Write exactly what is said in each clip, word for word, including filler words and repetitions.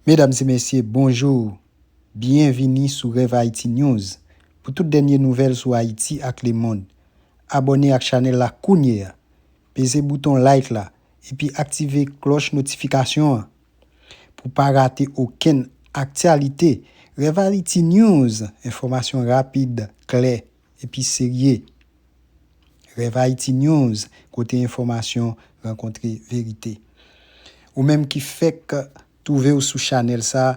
Medam e mesye, bonjou. Byenvini sou Rev Haïti News. Pou tout dènye nouvèl sou Ayiti ak lemonn, abòne ak chanèl la kounye a. Peze bouton like la, epi aktive klòch notifikasyon an pou pa rate okenn aktyalite. Rev Haïti News, enfòmasyon rapid, klè, epi serye. Rev Haïti News, kote enfòmasyon rankontre verite. Ou menm ki fèk twouve w sou chanèl sa,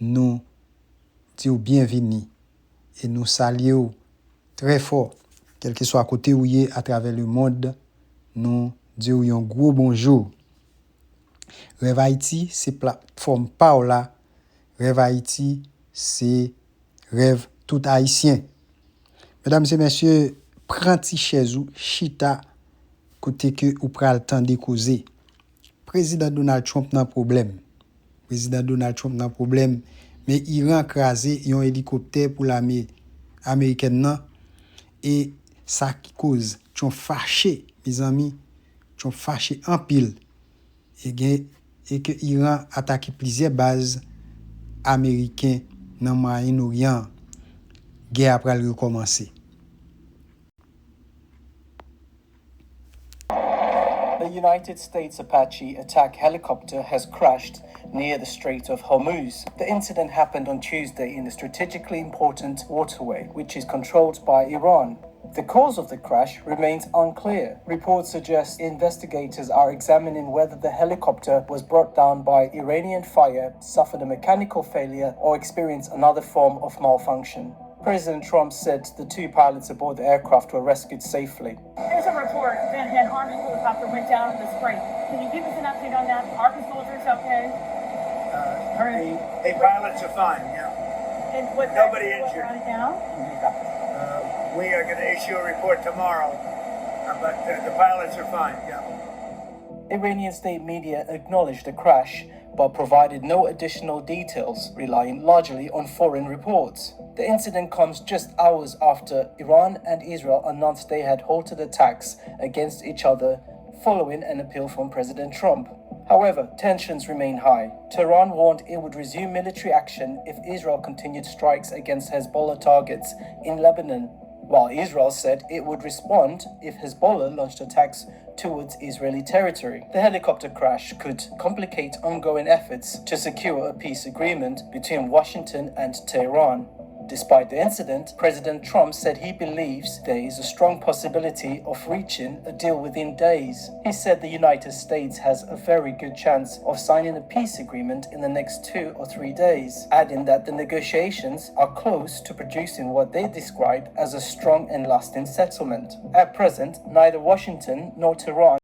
nou di w byenvini e nou salye w trè fò. Kèlkeswa kote ou ye atravè lemonn, nou di w yon gwo bonjou. Rev Haïti se platfòm pa w la. Rev Haïti se rèv tout Ayisyen. Medam e mesye, pran ti chèz ou, chita kote ke ou pral tande koze. Prezidan Donald Trump nan pwoblèm. Prezidan Donald Trump nan pwoblèm, men Iran kraze yon elikoptè pou lame amerikèn nan, e sa ki koz Trump fache, mezanmi, Trump fache anpil. E gen, e ke Iran atake plizyè baz ameriken nan Mwayen Oryan an. Gè a pral rekòmanse. The United States Apache attack helicopter has crashed near the Strait of Hormuz. The incident happened on Tuesday in the strategically important waterway, which is controlled by Iran. The cause of the crash remains unclear. Reports suggest investigators are examining whether the helicopter was brought down by Iranian fire, suffered a mechanical failure, or experienced another form of malfunction. President Trump said the two pilots aboard the aircraft were rescued safely. There's a report that an army helicopter went down in the spring. Can you give us an update on that? Are the soldiers okay? Uh, the, the pilots are fine, yeah. And what Nobody injured. Right now? Uh, we are going to issue a report tomorrow, uh, but uh, the pilots are fine, yeah. Iranian state media acknowledged the crash but provided no additional details, relying largely on foreign reports. The incident comes just hours after Iran and Israel announced they had halted attacks against each other following an appeal from President Trump. However, tensions remain high. Tehran warned it would resume military action if Israel continued strikes against Hezbollah targets in Lebanon, while Israel said it would respond if Hezbollah launched attacks towards Israeli territory. The helicopter crash could complicate ongoing efforts to secure a peace agreement between Washington and Tehran. Despite the incident, President Trump said he believes there is a strong possibility of reaching a deal within days. He said the United States has a very good chance of signing a peace agreement in the next two or three days, adding that the negotiations are close to producing what they describe as a strong and lasting settlement. At present, neither Washington nor Tehran